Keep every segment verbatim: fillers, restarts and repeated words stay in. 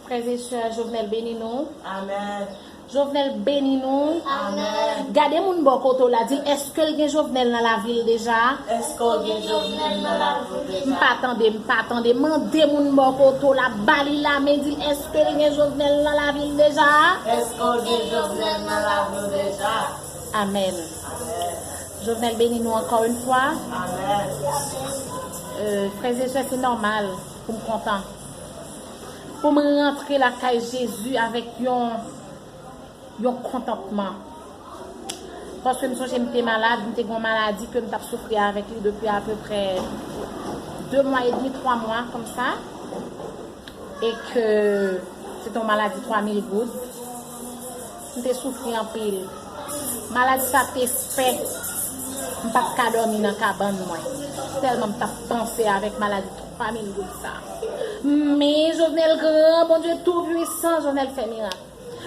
Frè e sè, Jovenel beni nou. Amèn. Jovenel beni nou. Amèn. Gade moun bò kote w la, di l èske l gen Jovenel nan lavi l deja? Èske w gen Jovenel nan lavi w deja? M pa tande, m pa tande. Mande moun bò kote w la, ba li lamen, di l èske l gen Jovenel nan lavi l deja? Èske w gen Jovenel nan lavi w deja? Amèn. Amèn. Jovenel beni nou ankò yon fwa. Amèn. Euh, frè e sè, se nòmal pou m kontan. Pou m rantre lakay Jezi avèk yon yon kontantman. Paske m sonje m te malad, m te gen yon maladi ke m t ap soufri avèk li depi apeprè de mwa edmi, twa mwa kòmsa. E ke se te yon maladi twa mil goud. M te soufri anpil. Maladi sa te fè m pa t ka dòmi nan kabann mwen. Tèlman m t ap panse avèk maladi twa mil goud sa. Men Jovenel gran, Bondye tou pwisan, Jovenel fè mirak.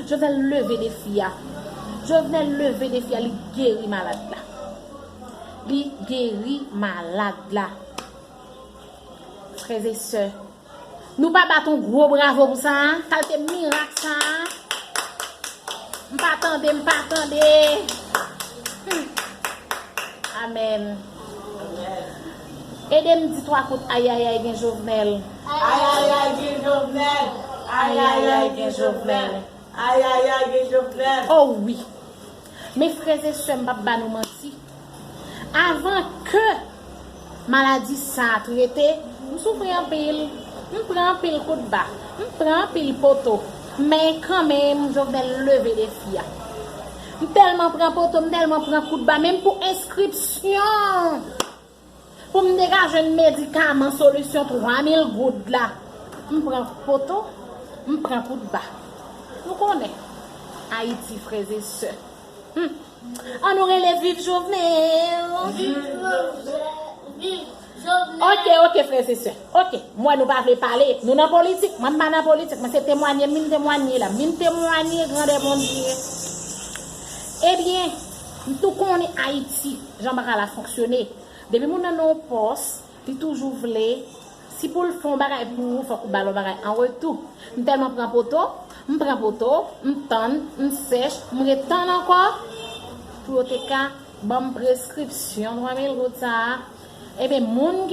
Jovenel leve defi a. Jovenel leve defi a, li geri malad la. Li geri malad la. Frè e sè, nou pa bat yon gwo bravo pou sa a? Kalte mirak sa a? M pa tande, m pa tande. Hmm. Amèn. Ede m di twa kout ayayay gen Jovenel. Ayayay gen Jovenel. Ayayay gen Jovenel. Ayayay gen Jovenel. Oh wi. Men frè e sè, m p ap ba nou manti. Avan ke maladi sa a trete, m soufri anpil. M pran anpil kout ba. M pran anpil poto. Men kanmenm, Jovenel leve defi a. M tèlman pran poto, m tèlman pran kout ba, menm pou enskripsyon. Pou m te ka jwenn medikaman solisyon twa mil goud la, m pran poto, m pran kout ba. Nou konnen, Ayiti, frè e sè. Hmm. An nou rele viv Jovenel! Viv Jovenel! Viv Jovenel! Ok, ok, frè e sè. Ok, m wè nou pa vle pale. Nou nan politik. Mwen m pa nan politik. Mwen se temwanye, m vin temwanye la. M vin temwanye grandè Bondye. Ebyen, m tou konnen Ayiti, jan bagay la fonksyone. Depi moun nan nan yon pòs, li toujou vle, si pou l fè yon bagay pou ou, fòk ou ba l yon bagay an retou. M tèlman pran poto, m pran poto, m tann, m sèch, m ret tann ankò, pou yo te ka ban m preskripsyon twa mil goud sa a. Ebyen, moun ki